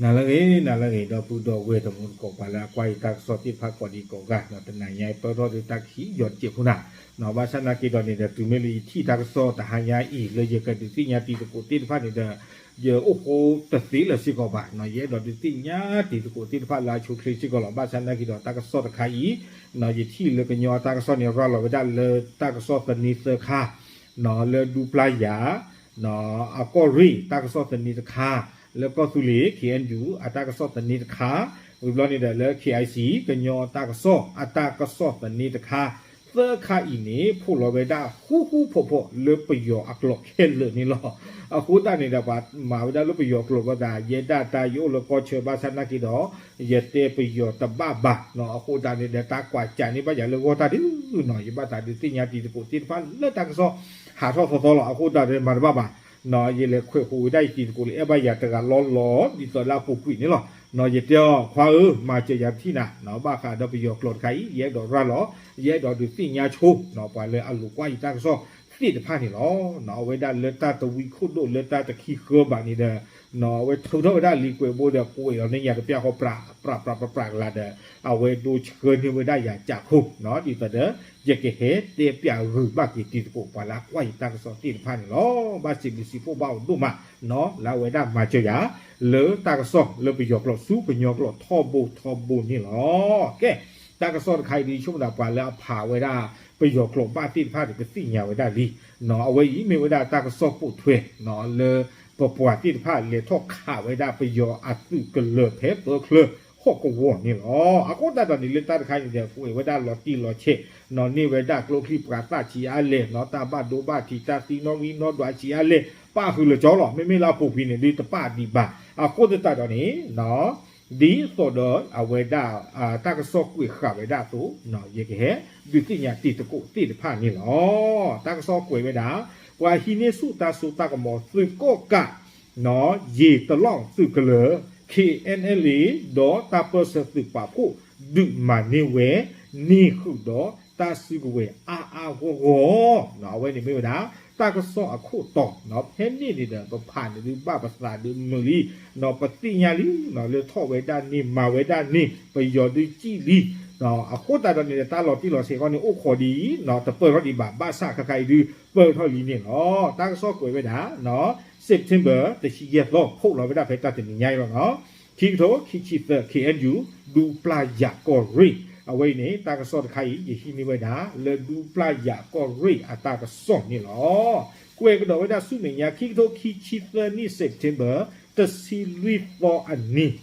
နၤလၢအဂ့ၤ နၤလၢအဂ့ၤ ဒီပုၢ်ဒီဝဲၢ်တံၤသကိး ပှၤလၢအကွၢ်ယတၢ်ကစီၣ်သ့ၣ်တဖၣ်ကိးဒံကိးဂၤ တနၤညါအံၤ ပၢၢ်ထီၣ်ဒုးတၢ်ခံယီၤတစဲးဖိနၤ, ဘၣ်ဆၣ်နာ်က့ဒီးန့ၣ်ဒီး တုၤမ့ၢ်လၢယထံၣ်တၢ်ကစီၣ်တဟါညါအံၤ လၢယကဒုးသ့ၣ်ညါတံၤသကိးသ့ၣ်တဖၣ်န့ၣ်ဒီး ယအိၣ်ဃိတသ့လၢၤစ့ၢ်ကီးဘၣ်, ယအဲၣ်ဒိးဒုးသ့ၣ်ညါတံၤသကိးသ့ၣ်တဖၣ်လၢအဆိအချ့စ့ၢ်ကီးလီၤ. ဘၣ်ဆၣ်နာ်က့ဒီးတၢ်ကစီၣ်တခါအံၤ ယထံၣ်လၢကညီတၢ်ကစီၣ်န့ၣ် ရၤလီၤဝဲဒၣ်လၢတၢ်ကစီၣ်သန့သၢခါ လၢဒူပျၢ်ယၤ အကီၢ်ရ့ၣ် တၢ်ကစီၣ်သန့တခါ, လၢကီၢ်သူလ့ၤ ခ့ၣ်အဲၣ်ယူၣ် အတၢ်ကစီၣ်သန့တခါ, ဝံၤဘျီန့ၣ်ဒီးလၢ ခ့ၣ်အဲၣ်စံၣ် ကညီတၢ်ကစီၣ် အတၢ်ကစီၣ်သန့တခါ, သၢခါအံၤန့ၣ် ဖီၣ်လီၤဝဲဒၣ်ဃူဃူဖိးဖိးလၢပယီၤအကျိာ်ခဲလၢာ်န့ၣ်လီၤ. အဃိသတးန့ၣ်ဒီး ပှၤမၤဝဲဒၣ်လၢပယီၤကျိာ်ဘၣ်သး ယဲဒၣ်တၢ်ယအိၣ်လၢကီၢ်ဆၢဘၣ်ဆၣ်နာ်က့ဒီး ယတဲပယီၤတဘၣ်ဘၣ်, အဃိသတးန့ၣ်ဒီး တၢ်ကွၢ်စးန့ၢ်ဘၣ်ယၤလၢဂီၢ်တၢ်ဒုးနီၤ, ယဘၣ်သးဒုးသ့ၣ်ညါတံၤသကိးသ့ၣ်တဖၣ်လၢတၢ်ကစီၣ် ဟးထီၣ်သီသီလီၤ. အဃိသတးဒီးမၤတဘၣ်ဘၣ်, ယလဲၤခွဲးဃိးဝဲဒၣ်ယတံၤသကိးလၢအဲၣ်ဘၣ်ယၤတဂၤလီၤလီၤ ဒ်သိးလၢအပူၤကွံာ်န့ၣ်လီၤ. ယတဲအီၤ ခွါဧၢ မၤစၢၤယၤတထံၣ်နၤ, ဘၣ်ဃးဒီးပယီၤကျိာ်တခါအံၤ ယအဲၣ်ဒိးရၤလီၤ, ယအဲၣ်ဒိးဒုးသ့ၣ်ညါဆိ ပှၤလၢအလိာ်ကွၢ်ယတၢ်ကစီၣ်သ့ၣ်တဖၣ်န့ၣ်လီၤ. အဝဲဒၣ်လၢတၢ်တဝံခိၣ်ဒိၣ်လၢတၢ်တခံဃၢဘၣ်န့ၣ်ဒီး အဝဲထုးထီၣ်ဝဲဒၣ်လံာ်ကွဲးဘိဒီး ကွဲးလီၤန့ၢ်ယၤတပျၢ်ဃီ ပြးပြးပြးပြးလၢ်ဒီး အဝဲဒိဆှၢန့ၢ်ဝဲဒၣ်ယၤကၠးခိၣ်, ဒ်သိးဒီး ယကဟဲတဲပၠးဂုာ်ဘၣ်က့ၤတံၤသကိး ပှၤလၢအကွၢ်ယတၢ်ကစီၣ်သ့ၣ်တဖၣ်န့ၣ်လီၤ. ဘၣ်စံးဘျုးစံးဖှိၣ်ဘၣ်အိၣ်ဒိၣ်မး လၢအဝဲဒၣ်မၤစၢၤယၤ လၢတၢ်ကစီၣ်လၢပယီၤကျိာ်ဆူကညီကျိာ်ထီဘိထီဘိန့ၣ်လီၤ. ကဲ, တၢ်ကစီၣ်တခါအံၤဒ်ဆိကမိၣ်ဒၣ် ပှၤလၢအဖးဝဲဒၣ်ပယီၤကျိာ်ဘၣ်သ့ၣ်တဖၣ်န့ၣ် ကသ့ၣ်ညါဝဲဒၣ်လံ. အဝဲအံၤမ့ၢ်ဝဲဒၣ်တၢ်ကစီၣ်ပိာ်ထွဲ လၢပပှၤသ့ၣ်တဖၣ်လဲၤထီၣ်ခးဝဲဒၣ်ပယီၤအသုးကလၢၤဖဲသၢချၢဟီၣ်ကဝီၤန့ၣ်လီၤ. အဃိသတးဒီးန့ၣ် လၢတၢ်တခါအံၤန့ၣ်ဒီး ကွဲးဝဲဒၣ်လီၤတံၢ်လီၤဆဲး န့ၢ်ဝဲဒၣ်ကျိချံမျိာ်သၣ်ဆံးအါလဲၢ် တၢ်ဘၣ်ဒိဘၣ်ထံး တၢ်သံနီၣ်ဂံၢ်နီၣ်ဒွးဆံးအါလဲၢ် ပၣ်ဃုာ်လၢာ်ကၠီလီၤ. မ့မ့ၢ်လၢအပူၤကွံာ်န့ၣ် ဒုးတပၣ်ဒံးဘၣ်. အဃိသတးဒီးန့ၣ် ဒ်သိးဒီးအဝဲဒၣ် တၢ်ကစီၣ်ကွဲးဃာ်ဝဲဒၣ်အသိး ယကဟဲဒုးသ့ၣ်ညါတံၤသကိးသ့ၣ်တဖၣ်န့ၣ်လီၤ. တၢ်ကစီၣ်ကွဲးဝဲဒၣ် ပှၤဟံးန့ၢ်ဆူၣ်တၢ်စိတၢ်ကမီၤ သုးကီၣ်ကး ယ့ၢ်တလီၢ်သုးကလၢၤ ခ့ၣ်အဲၣ်အဲၣ်လ်အ့ ဒီးတၢ်ပၢၢ်ဆၢသုးပာ်ဖှိၣ် ဒုးမၤန့ၢ်ဝဲ န့ၢ်ဃုာ်ဒီးတၢ်စုကဝဲၤအါအါဂီၢ်ဂီၢ်. အဝဲန့ၣ်မ့ၢ်ဝဲဒၣ် တၢ်ကစီၣ်အခိၣ်တီ ဖဲန့ၣ်န့ၣ်ဒီး ပဖးန့ၣ်ဒုးဘၣ်ပသးဒုးမုာ်လံ ပသ့ၣ်ညါလံ လၢထီၣ်ဝဲဒၣ်န့ၣ် မၤဝဲဒၣ်န့ၣ် ပယီၤဒုးစံၣ်လံ. အဃိသတးဒီးန့ၣ်ဒီး တၢ်လီၤတံၢ်လီၤဆဲးဃီန့ၣ် အိၣ်ခိးဒ်အံၤ တပၢၢ်ထီၣ်ဒံးဘၣ် ဘၣ်ဆၣ်ခဲခါအံၤဒုး ပၢၢ်ထီၣ်လံန့ၣ်လီၤ. တၢ်ကစီၣ်ကွဲးဝဲဒၣ် September တဆံယဲၢ်သီ ဖီၣ်လီၤဝဲဒၣ်ဖဲတၢ်တနံၤညါအံၤလီၤ. ခံကထိခံဆံသၢ ခ့ၣ်အဲၣ်ယူၣ် ဒူပျၢ်ယၤကီၢ်ရ့ၣ် အဝဲအံၤန့ၣ် တၢ်ကစီၣ်တခါအံၤ ယဟံးန့ၢ်ဝဲဒၣ် လၢဒူပျၢ်ယၤကီၢ်ရ့ၣ်အတၢ်ကစီၣ်န့ၣ်လီၤ. ကွဲးကဒီးဝဲဒၣ်ဆူမဲာ်ညါ ခံကထိခံဆံသၢနံၣ် September တဆံလွံၢ်သီအနံၤ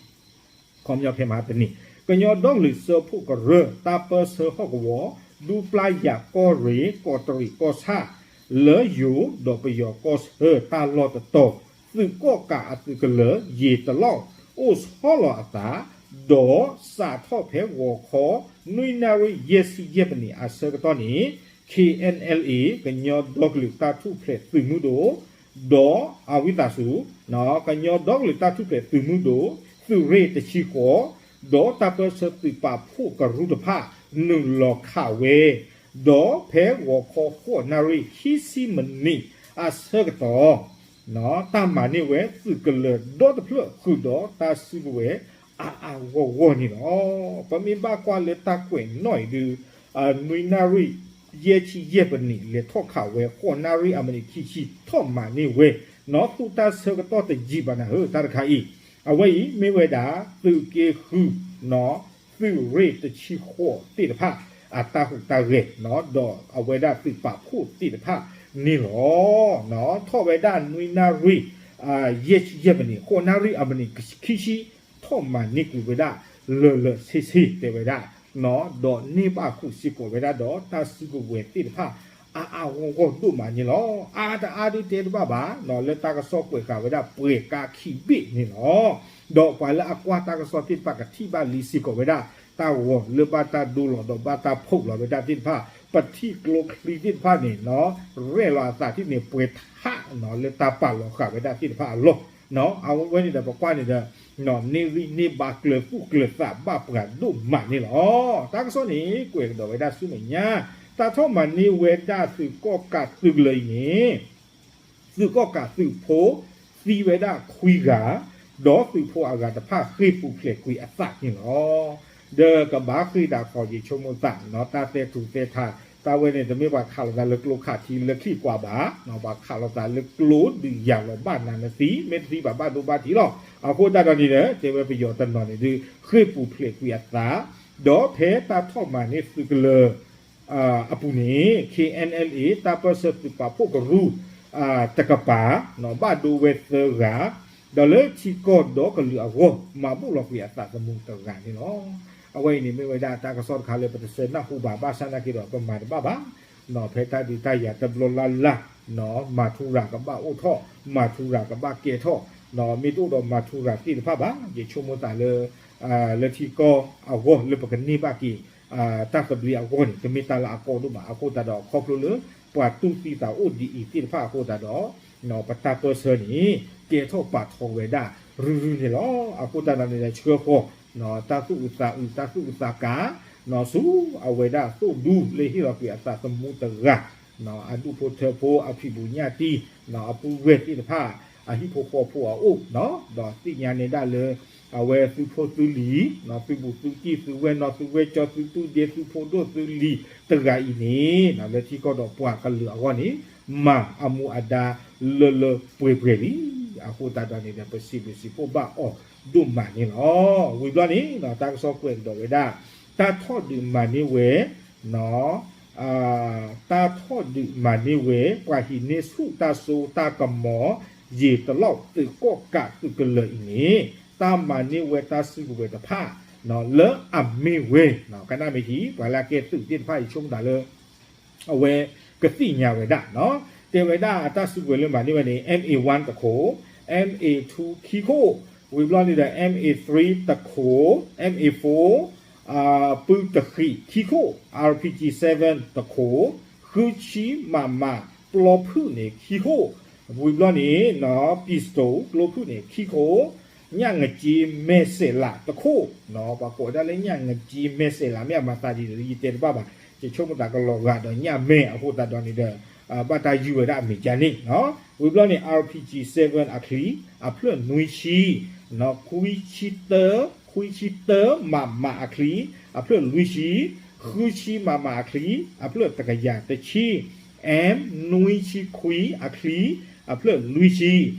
ခီပညီဖဲမဟါတနံၤ ကညီဒီကလုာ်စၢဖှိၣ်ကရၢ တၢ်ပၢၢ်ဆၢဟီၣ်ကဝီၤ ဒူပျၢ်ယၤကီၢ်ရ့ၣ် ကီးတရံးကီၢ်ဆၣ် လၢယိၤဒီးပယီၤကီၢ်ဆၢတၢ်လီၢ်တတီၤ သုးကီၣ်ကးအသုးကလၢၤ ယ့ၢ်တလီၢ် အိၣ်ဆီလီၤအသး ဒီးစးထီၣ်ဖဲဂီၤခီ နွံနၣ်ရံၣ် ယဲၢ်ဆံယဲၢ်မံးနံးအဆၢကတီၢ်န့ၣ် ခ့ၣ်အဲၣ်အဲၣ်လ်အ့ ကညီဒီကလုာ်တၢ်ထူၣ်ဖျဲးသုးမုၢ်ဒိၣ် ဒီးအဝံသးစူၤ ကညီဒီကလုာ်တၢ်ထူၣ်ဖျဲးသုးမုၢ်ဒိၣ် သုးရ့ၣ်တဆံဃိး ဒီးတၢ်ပၢၢ်ဆၢသုးပာ်ဖှိၣ်ကရူၢ်တဖၣ် နုာ်လီၤခးဝဲ ဒီးဖဲဂီၤခီဃိးနၣ်ရံၣ် ခံဆံမံးနံးအဆၢကတီၢ် တၢ်မၤန့ၢ်ဝဲသုးကလၢၤဒီတဖျၢၣ်ဃုာ်ဒီးတၢ်စုကဝဲၤအါအါဂီၢ်ဂီၢ်န့ၣ်လီၤ. ပမ့ၢ်ဘၣ်ကွၢ်လၢတၢ်ကွဲးနီၣ်အံၤဒုး နွံနၣ်ရံၣ် ယဲၢ်ဆံယဲၢ်မံးနံး လဲၤထီၣ်ခးဝဲ ဃိးနၣ်ရံၣ်အမံးနံးခံဆံ ထီၣ်မၤန့ၢ်ဝဲ နီၢ်သူၣ်တၢ်ဆၢကတီၢ်တယံာ်ဘၣ်နၤဧၢ တၢ်တခါအံၤ အဝဲအံၤမ့ၢ်ဝဲဒၣ် သုးက့ဃု သုးရ့ၣ်တဆံဃိးသ့ၣ်တဖၣ် အတၢ်ဟူးတၢ်ဂဲၤ ဒီးအဝဲဒၣ်သုးပာ်ဖှိၣ်သ့ၣ်တဖၣ်န့ၣ်လီၤ. ထီၣ်ဝဲဒၣ်နွံနၣ်ရံၣ် ယဲၢ်ဆံယဲၢ်မံးနံး ဃိးနၣ်ရံၣ်အမံးနံးခံဆံ ထီၣ်မၤန့ၢ်ကွံာ်ဝဲဒၣ် လၢာ်လၢာ်ဆ့ဆ့တဲဝဲဒၣ် ဒီးန့ၢ်ဘၣ်ဃုာ်စ့ၢ်ကီးဝဲဒၣ်ဒီးတၢ်စုကဝဲၤသ့ၣ်တဖၣ် အါအါဂီၢ်ဂီၢ်ဒိၣ်မးန့ၣ်လီၤ. အါတအါဒုးတဲတဘၣ်ဘၣ် လၢတၢ်ကစီၣ်ကွဲးဃာ်ဝဲဒၣ်ပှဲၤကါခံဘ့ၣ်န့ၣ်လီၤ. ဒီးပှၤလၢအကွၢ်တၢ်ကစီၣ်သ့ၣ်တဖၣ်ကထံၣ်ဘၣ်လံစ့ၢ်ကီးဝဲဒၣ် တၢ်ဂီၤလၢဘၣ်တၢ်ဒိလီၤဒီးဘၣ်တၢ်ဖီၣ်လီၤဝဲဒၣ်သ့ၣ်တဖၣ် ပထံၣ်ကျိချံသ့ၣ်တဖၣ်န့ၣ် ရဲၣ်လီၤအသးထံၣ်န့ၣ် ပှဲၤထးလၢတၢ်ပာ်လီၤဃာ်ဝဲဒၣ်သ့ၣ်တဖၣ်အလီၢ် အဝဲန့ၣ်ဒီးပကွၢ်န့ၣ်ဒီး န့ၢ်ဂံၢ်န့ၢ်ဘါကျၢၤသူၣ်ကျၢၤသးဘၣ်ပှၤဒိၣ်မးန့ၣ်လီၤ. တၢ်ကစီၣ်န့ၣ် ကွဲးကဒီးဝဲဒၣ်ဆူမဲာ်ညါ တၢ်ထီၣ်မၤန့ၢ်ဝဲဒၣ်သုးကီၣ်ကးသုးကလၢၤအံၤန့ၣ် သုးကီၣ်ကးသုးဖိ သံဝဲဒၣ်ခွံဂၤ ဒီးသုးဖိအဂၤတဖၣ်ဃ့ၢ်ပူၤဖျဲးကွံာ်အသးန့ၣ်လီၤ. ဒီးကဘၣ်ဃ့ၢ်ဒၣ်ဃီ ယဆိကမိၣ်သး တၢ်သဲထူၣ်သဲထး တၢ်ဝဲန့ၣ် တမ့ၢ်ပှၤခးလိာ်သးလၢကျိခးထံလၢခံကွၢ်ဘၣ်, ပှၤခးလိာ်သးလၢကျိဒုးယၤလီၤဘၣ်နၤနသံ, မ့ၢ်တသံဘၣ်ဘၣ်ဒိဘၣ်ထံးလီၤ. အဃိသတးဒီးန့ၣ်ဒီး တဲဝဲပယီၤတနီၤန့ၣ်ဒုး ဃ့ၢ်ပူၤဖျဲးကွံာ်အသး, ဒီးဖဲတၢ်ထီၣ်မၤန့ၢ်သုးကလၢၤ အပူၤန့ၣ် K N L A တၢ်ပၢၢ်ဆၢသုးပာ်ဖှိၣ်ကရူၢ် တကပၤ ဘၣ်ဒိဝဲသၢဂၤ, ဒီးလၢထံကီၢ်ဒီကလုာ်အဂီၢ် မၤဘူၣ်လီၤကွံာ်အသးသမူတဂၤန့ၣ်လီၤ. အဝဲအံၤန့ၣ်မ့ၢ်ဝဲဒၣ်တၢ်ကစီၣ်တခါလၢပတဆၢနၢ်ဟူဘၣ် ဘၣ်ဆၣ်နာ်က့ဒီးပမၤတဘၣ်ဘၣ်, ဖဲတၢ်ဒုးတၢ်ယၤတဘျီလၢ်လၢ် မၤထူရၤကဘၣ်အိၣ်ထီၣ်, မၤထူရၤကဘၣ်ကဲထီၣ်, မ့ၢ်တအိၣ်ဒီးမၤထူရၤသ့ၣ်တဖၣ်ဘၣ်, ယဆိကမိၣ်သးလၢ လၢထံကီၢ်အဂီၢ်လၢပကန့ၢ်ဘၣ်က့ၤ တၢ်သဘျ့အဂီၢ်န့ၣ် တမ့ၢ်တၢ်လၢအကီဒိၣ်ဘၣ်. အဃိသတးဒီးခီဖျိလၢ ပှၤတူၢ်သံသးအိၣ်ဒ်အံၤသ့ၣ်တဖၣ်အဃိသတးဒီး ပတၢ်ပၢၢ်ဆၢန့ၣ် ကဲထီၣ်ပာ်ထီၣ်ဝဲဒၣ်ရုၢ်ရုၢ်န့ၣ်လီၤ. အဃိသတးဒီးန့ၣ်ဒီးဆှၢဃီၤ တၢ်သူၣ်အုးသးအုး တၢ်သူၣ်အုးသးကါ ဆူအဝဲဒၣ်သိၣ်ဒူလၢဟ့ၣ်လီၤကွံာ်အသးသမူတဂၤ အဒူၣ်ဖိထၢဖိအဖံးဘူးညၣ်တံၢ် အပုၢ်ဝဲၢ်သ့ၣ်တဖၣ် အဟံၣ်ဖိဃီဖိအအိၣ် ဒီးသ့ၣ်ညါန့ၢ်ဒၣ်လၢ အဝဲသုးဖိသုးလံၤ သုးဘူးသုးတံၢ် သုးဝဲၢ်နီၢ် သုးဝဲၢ်ကၠီ သုးတူၢ်ဒ့ သုးဖိဒိၣ်သုးလံၤတဂၤအံၤန့ၣ် လၢထံကီၢ်ဒီးပှၤကလုာ်အဂီၢ်န့ၣ် မၤအမူအဒါလၢလၢပှဲၤပှဲၤလံ. အဃိသတးဒီးန့ၣ်ဒီး ပစံးဘျုးစံးဖှိၣ်ဘၣ်အီၤဒိၣ်မးန့ၣ်လီၤ. ဝံၤဘျီန့ၣ် တၢ်ကစီၣ်ကွဲးကဒီးဝဲဒၣ် တၢ်ထီၣ်ဒုးမၤန့ၢ်ဝဲ တၢ်ထီၣ်ဒုးမၤန့ၢ်ဝဲ ပှၤဟံးန့ၢ်ဆူၣ်တၢ်စိတၢ်ကမီၤ ယံာ်တလီၢ်သုးကီၣ်ကးသုးကလၢၤအံၤန့ၣ် တၢ်မၤန့ၢ်ဝဲတၢ်စုကဝဲၤတဖၣ် လၢအမ့ၢ်ဝဲ ကနၣ်မ့ၢ်ထံ ပှၤလၢအကဲသုးသ့ၣ်တဖၣ်အံၤ ဆိကမိၣ်သးလၢ အဝဲကသ့ၣ်ညါဝဲဒၣ် တဲဝဲဒၣ်အတၢ်စုကဝဲၤလၢမၤန့ၢ်ဝဲန့ၣ် M A one တခိၣ်, M A two ခံခိၣ်, ဝံၤဘျီန့ၣ်ဒီး M A three တခိၣ်, M A four ပုၢ်တဃံးခံခိၣ်, R P G seven တခိၣ်, ဃုဆံ MM ပျီဖုၣ်န့ၣ်ခံခိၣ်, ဝံၤဘျီန့ၣ် pistol ကျိဖုၣ်န့ၣ်ခံခိၣ်, ညၣ်ငက့မဲစဲးလးတခိၣ်, ပှၤကိးဝဲဒၣ်လၢ ညၣ်ငက့မဲစဲးလး မ့ၢ်အမၤသးဒ်လဲၣ် ယတဲတဘၣ်ဘၣ်, ယဆိကမိၣ်သးကလီၤဂာ်ဒီးညၣ်မဲအဃိသတးဒီးန့ၣ်ဒီး ဘၣ်တၢ်ယုၢ်ဝဲဒၣ်အမံၤကန့ၣ်, ဝံၤဘျီန့ၣ် R P G seven အချံ အဖျၢၣ်နွံဆံ, ခွံဆံတၢ, ခွံဆံတၢ MM အချံ အဖျၢၣ်လွံၢ်ဆံ, ဃုဆံ MM အချံ အဖျၢၣ်တကယၤတဆံ, M နွံဆံခွံအချံ အဖျၢၣ်လွံၢ်ဆံ,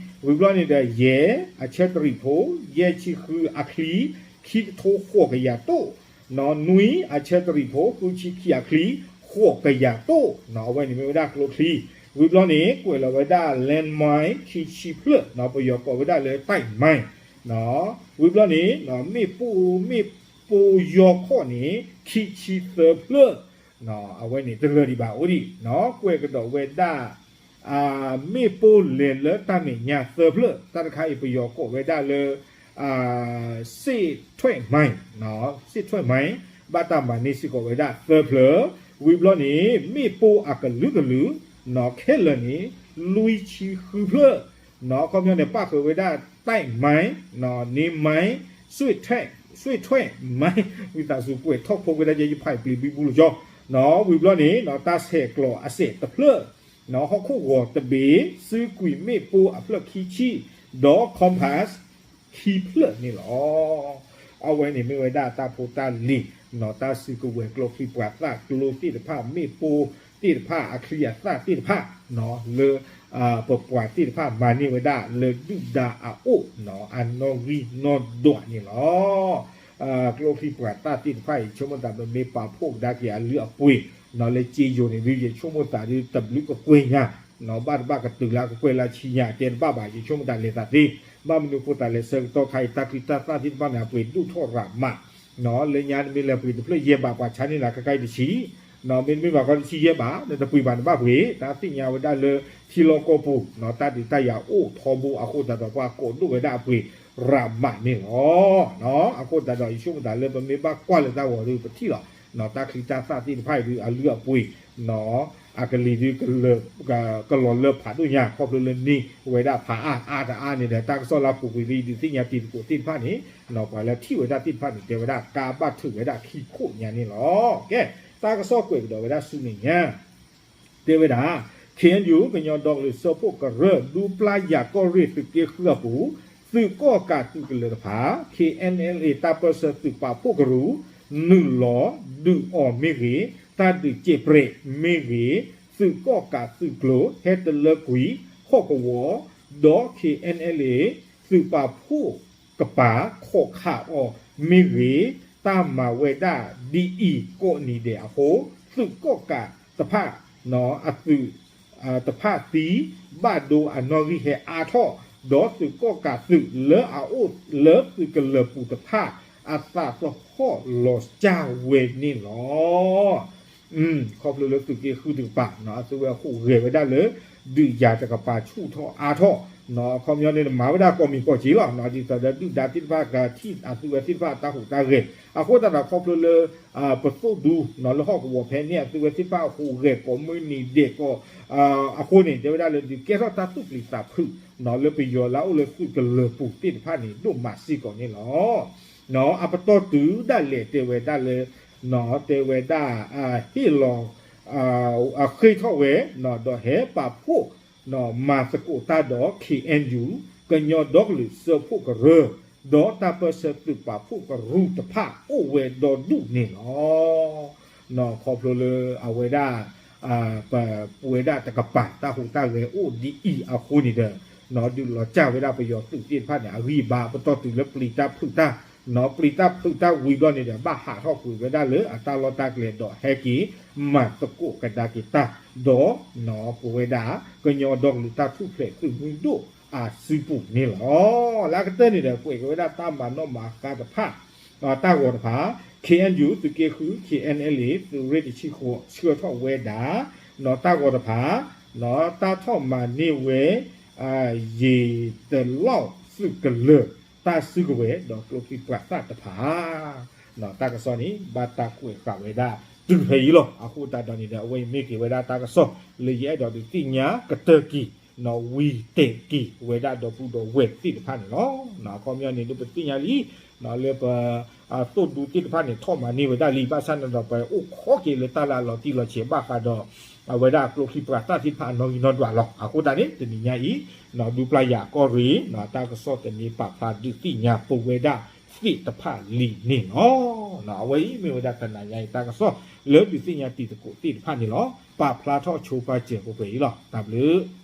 ဝံၤဘျီန့ၣ်ဒီး ယဲၢ် အဆၢတရံးဖိ ယဲၢ်ဆံဃုအချံ ခံကထိဃိးကယၤတိၣ်, နွံ အဆၢတရံးဖိ ဃုဆံခံအချံ ဃိးကယၤတိၣ်, အဝဲန့ၣ်မ့ၢ်ဝဲဒၣ်ကျိချံ, ဝံၤဘျီန့ၣ် ကွဲးလီၤဝဲဒၣ် landmine ခံဆံဖျၢၣ် ပယီၤကိးဝဲဒၣ်လၢ တိုက်မိုင်း, ဝံၤဘျီန့ၣ် မ့ၣ်ပိၢ် မ့ၣ်ပိၢ်ယီခီၣ်န့ၣ် ခံဆံသၢဖျၢၣ်, အဝဲန့ၣ်တလၢာ်ဒံးဘၣ်အိၣ်ဒံး, ကွဲးကဒီးဝဲဒၣ် မ့ၣ်ပိၢ်လဲၤလၢတၢ်မဲာ်ညါသၢဖျၢၣ်, တၢ်တခါအံၤပယီၤကိးဝဲဒၣ်လၢ စစ်ထွဲမိုင်း, စစ်ထွဲမိုင်း ဘၣ်တၢ်မၤန့ၢ်စ့ၢ်ကီးဝဲဒၣ်သၢဖျၢၣ်, ဝံၤဘျီန့ၣ် မ့ၣ်ပိၢ်အကလုာ်ကလုာ် ခဲလၢာ်န့ၣ် လွံၢ်ဆံဃုဖျၢၣ်, ခီပညီန့ၣ် ပၣ်ဃုာ်ဝဲဒၣ် တိုက်မိုင်း, နွံမိုင်း, စစ်ထွဲမိုင်း, ဝံသးစူၤကွဲးထီၣ်ဖိဝဲဒၣ် ယဲယဖးအံၤပျံၤဘံဘူလီၤကၠီ, ဝံၤဘျီန့ၣ် တၢ်ဆဲးကျိးအစဲးတဖျၢၣ်, ဟီၣ်ခိၣ်ဂီၤတဘ့ၣ်, စုကွံာ်မ့ၣ်ပိၢ်အဖျၢၣ်ခံဆံ, ဒီး compass ခံဖျၢၣ်န့ၣ်လီၤ. အဝဲန့ၣ်မ့ၢ်ဝဲဒၣ်တၢ်ဖိတၢ်လံၤ, တၢ်စုကဝဲၤကျိချံပှၤသၣ်ကျိသ့ၣ်တဖၣ် မ့ၣ်ပိၢ်သ့ၣ်တဖၣ် အချံအသၣ်သ့ၣ်တဖၣ် လၢ ပပှၤသ့ၣ်တဖၣ်မၤန့ၢ်ဝဲဒၣ်လၢဒုၣ်ဒါအအိၣ် အနီၣ်ဂံၢ်နီၣ်ဒွးန့ၣ်လီၤ. ကျိချံပှၤသၣ်သ့ၣ်တဖၣ်အံၤ ဆိကမိၣ်သးပမ့ၢ်ပာ်ဖှိၣ်ကဒါက့ၤအလုၢ်အပှ့ၤ လၢစ့ယိၤန့ၣ်ဒုး ယဆိကမိၣ်သးဒုးတဘျုးကကွဲၢ်ညါ, ဘၣ်တဘၣ်ကတုၤလၢကကွဲၢ်လၢဆံညါတဲတဘၣ်ဘၣ် ယဆိကမိၣ်သးလဲၤသးသ့, ဘၣ်မနုၤအဃိသတးလဲၣ် ဆၢကတီၢ်ခါအံၤ တၢ်ချံတၢ်သၣ်သ့ၣ်တဖၣ်န့ၣ် အပှ့ၤဒိၣ်ထီၣ်ရၤမး လၢညါနမ့ၢ်လဲၤပှ့ၤတဖျၢၣ်ယဲၢ်ဘး ပှၤဆါန့ၢ်နၤခဲခါအံၤတဆံ, မ့တမ့ၢ်ဘၣ်ခီတဆံယဲၢ်ဘး နတပှ့ၤဘၣ်နဘၣ်ပှ့ၤ, တၢ်သ့ၣ်ညါဝဲဒၣ်လၢထံလီၢ်ကီၢ်ပူၤ တၢ်ဒုးတၢ်ယၤအိၣ်ထီဘိအဃိသတးဒီး ပှၤကိးဒိၣ်ဝဲဒၣ်အပှ့ၤရၤမးန့ၣ်လီၤ. အဃိသတးဒီး ယဆိကမိၣ်သးလၢပမ့ၢ်ဘၣ်ကွၢ်လၢတၢ်ဂီၤဒုးပထံၣ်လီၤ, တၢ်ချံတၢ်သၣ်သ့ၣ်တဖၣ်အံၤဒုး အလုၢ်အပှ့ၤ အကလံၤဒုး ကလီၤလၢဖးဒိၣ်ညါ ခီဖျိလၢန့ၢ်ဝဲဒၣ်ဖးအါအါတအါန့ၣ်ဒီး တၢ်ကစီၣ်လၢအပူၤကွံာ်လၢယဒုးသ့ၣ်ညါတံၤသကိးသ့ၣ်တဖၣ်န့ၣ် ပှၤလၢထံၣ်ဝဲဒၣ်သ့ၣ်တဖၣ်န့ၣ် တဲဝဲဒၣ် ကါဘၣ်ထုးဝဲဒၣ်ခံခိၣ်ညါန့ၣ်လီၤ. ကဲ, တၢ်ကစီၣ်ကွဲးကဒီးဝဲဒၣ်ဆူမဲာ်ညါ တဲဝဲဒၣ် K N U ကညီဒီကလုာ်စၢဖှိၣ်ကရၢ ဒူပျၢ်ယၤကီၢ်ရ့ၣ်သုးက့ဃုအပူၤ သုးကီၣ်ကးသုးကလၢၤတဖၣ် K N L A တၢ်ပၢၢ်ဆၢသုးပာ်ဖှိၣ်ကရူၢ် နုာ်လီၤဒုးအီၤမ့ၢ်ဂ့ၤ, တၢ်ဒုးစဲးပြဲးမ့ၢ်ဂ့ၤ, သုးကီၣ်ကးသုးကျိၤဟဲတလၢကွံာ်ဟီၣ်ကဝီၤ, ဒီး K N L A သုးပာ်ဖှိၣ်ကပၤခိးခးအီၤမ့ၢ်ဂ့ၤ, တၢ်မၤဝဲဒၣ်ဒ်အံၤကိးနံၤဒဲးအဃိ, သုးကီၣ်ကးတဖၣ် အသုးတဖၣ်သံ ဘၣ်ဒိအနီၣ်ဂံၢ်ဟဲအါထီၣ်, ဒီးသုးကီၣ်ကးသုးလၢအအိၣ်လၢသုးကလၢၤပူၤတဖၣ် အသးသဟီၣ်လီၤစၢ်ဝဲန့ၣ်လီၤ. ခီဖျိလၢသုးက့ဃုတကပၤ အသုဝဲဟူးဂဲၤဝဲဒၣ်လၢ ဒုးယၤတကပၤဆူၣ်ထီၣ်အါထီၣ်, အခီပညီန့ၣ် မၤဝဲဒၣ်ကိးမံၤကိးက့လီၤ. ဒ်သိးဒီးဒုၣ်ဒါသ့ၣ်တဖၣ်ကထံၣ်အသုဝဲသ့ၣ်တဖၣ်အတၢ်ဟူးတၢ်ဂဲၤ, အဃိသတးဒီးခီဖျိလၢ ပသိၣ်ဒူ လၢဟီၣ်ကဝီၤဖဲန့ၣ် အသုဝဲသ့ၣ်တဖၣ်ဟူးဂဲၤကိးမုၢ်နံၤဒဲးကိး အဃိန့ၣ် တဲဝဲဒၣ်လၢဒုးကဲထီၣ်တၢ်သူၣ်ပျံၤသးဖုး လၢပယီၤလၢအအိၣ်လၢသုးကလၢၤပူၤသ့ၣ်တဖၣ်န့ၣ် ဒိၣ်မးစ့ၢ်ကီးန့ၣ်လီၤ. အပတီၢ်တုၤဒၣ်လဲာ်တဲဝဲဒၣ်လၢ တဲဝဲဒၣ် ဟ့ၣ်လီၤ ဃ့ၢ်ထီၣ်ဝဲ ဒီးဟဲပာ်ဖှိၣ် မၤသကိးတၢ်ဒီး K N U ကညီဒီကလုာ်စၢဖှိၣ်ကရၢ ဒီးတၢ်ပၢၢ်ဆၢသုးပာ်ဖှိၣ်ကရူၢ်တဖၣ်အိၣ်ဝဲဒီဒူၣ်န့ၣ်လီၤ. ခီဖျိလၢအဝဲဒၣ် ပဝဲဒၣ်တကပၤတၢ်ဟူးတၢ်ဂဲၤအိၣ်ဒ်အံၤအဃိန့ၣ်ဒီး ဒုးလီၤစၢ်ဝဲဒၣ်ပယီၤသုးသ့ၣ်တဖၣ်န့ၣ် အဂံၢ်အဘါ ပတီၢ်တုၤလၢပျံၤတၢ်ဖုးတၢ် ပျံၤတၢ်ဖုးတၢ်ဝံၤဘျီန့ၣ်ဒီး ဘၣ်ဟးထီၣ်ကွံာ်ဝဲဒၣ်လၢအတၢ်လီၢ်တၢ်ကျဲဒီးဟဲက့ၤ မၤသကိးကဒါက့ၤတၢ် ဒီး ပဝဲဒၣ် ကညီဒီကလုာ်တၢ်ထူၣ်ဖျဲးသုးမုၢ်ဒိၣ်အစုပူၤန့ၣ်လီၤ. လၢအကတၢၢ်န့ၣ်ဒီး ကွဲးက့ၤဝဲဒၣ်တၢ်မၤနီၣ်မၤဃါတဖၣ် တၢ်ဂီၤတဖၣ် K N U သုးက့ဃု K N L A သုးရ့ၣ်တဆံဃိး ဆှၢထီၣ်ဝဲဒၣ် တၢ်ဂီၤတဖၣ် တၢ်ထီၣ်မၤန့ၢ်ဝဲ ယံာ်တလီၢ်သုးကလၢၤ တၢ်စုကဝဲၤ ဒီးကျိချံပှၤသၣ်တဖၣ် တၢ်ကစီၣ်န့ၣ် ဘၣ်တၢ်ကွဲးဃာ်ဝဲဒၣ်တုၤဖဲအံၤလီၤ. အဃိသတးဒီးန့ၣ်ဒီး အဝဲအံၤမ့ၢ်က့ၤဝဲဒၣ်တၢ်ကစီၣ်လၢယအဲၣ်ဒိးဒုးသ့ၣ်ညါကတၢၢ်က့ၤ ဝံၤတဲာ်က့ၤဝဲဒၣ်ဒီပုၢ်ဒီဝဲၢ်သ့ၣ်တဖၣ်န့ၣ်လီၤ. အခီပညီန့ၣ် ဒ်ပသ့ၣ်ညါလံ လၢပ သိၣ်ဒူသ့ၣ်တဖၣ်န့ၣ် ထီၣ်မၤန့ၢ်ဝဲဒၣ်လံ ဘၣ်ဆၣ်န့ၣ်ဒီး ပအိၣ်ခိးက့ၤလၢတၢ်လၢအလီၤတံၢ်လီၤဆဲးဘၣ်ဃးဒီး အဝဲဒၣ်ကျိချံပှၤသၣ်သ့ၣ်တဖၣ်အနီၣ်ဂံၢ်နီၣ်ဒွးလီၤ. အဃိသတးန့ၣ် တနံၤညါအံၤ ဒူပျၢ်ယၤကီၢ်ရ့ၣ် တၢ်ကစီၣ်တနံၤပာ်ဖျါဒုးသ့ၣ်ညါပဝဲဒၣ်သ့ၣ်တဖၣ်လံန့ၣ်လီၤ. အဝဲအံၤမ့ၢ်ဝဲဒၣ်တနၤညါအံၤတၢ်ကစီၣ်လၢဒုးသ့ၣ်ညါတံၤသကိးသ့ၣ်တဖၣ်န့ၣ်လီၤ. ပာ်ဖျါထီၣ်ဆိပာ်စၢၤပှဲၤပှဲၤအံၤလီၤ. တၢ်ဘျုး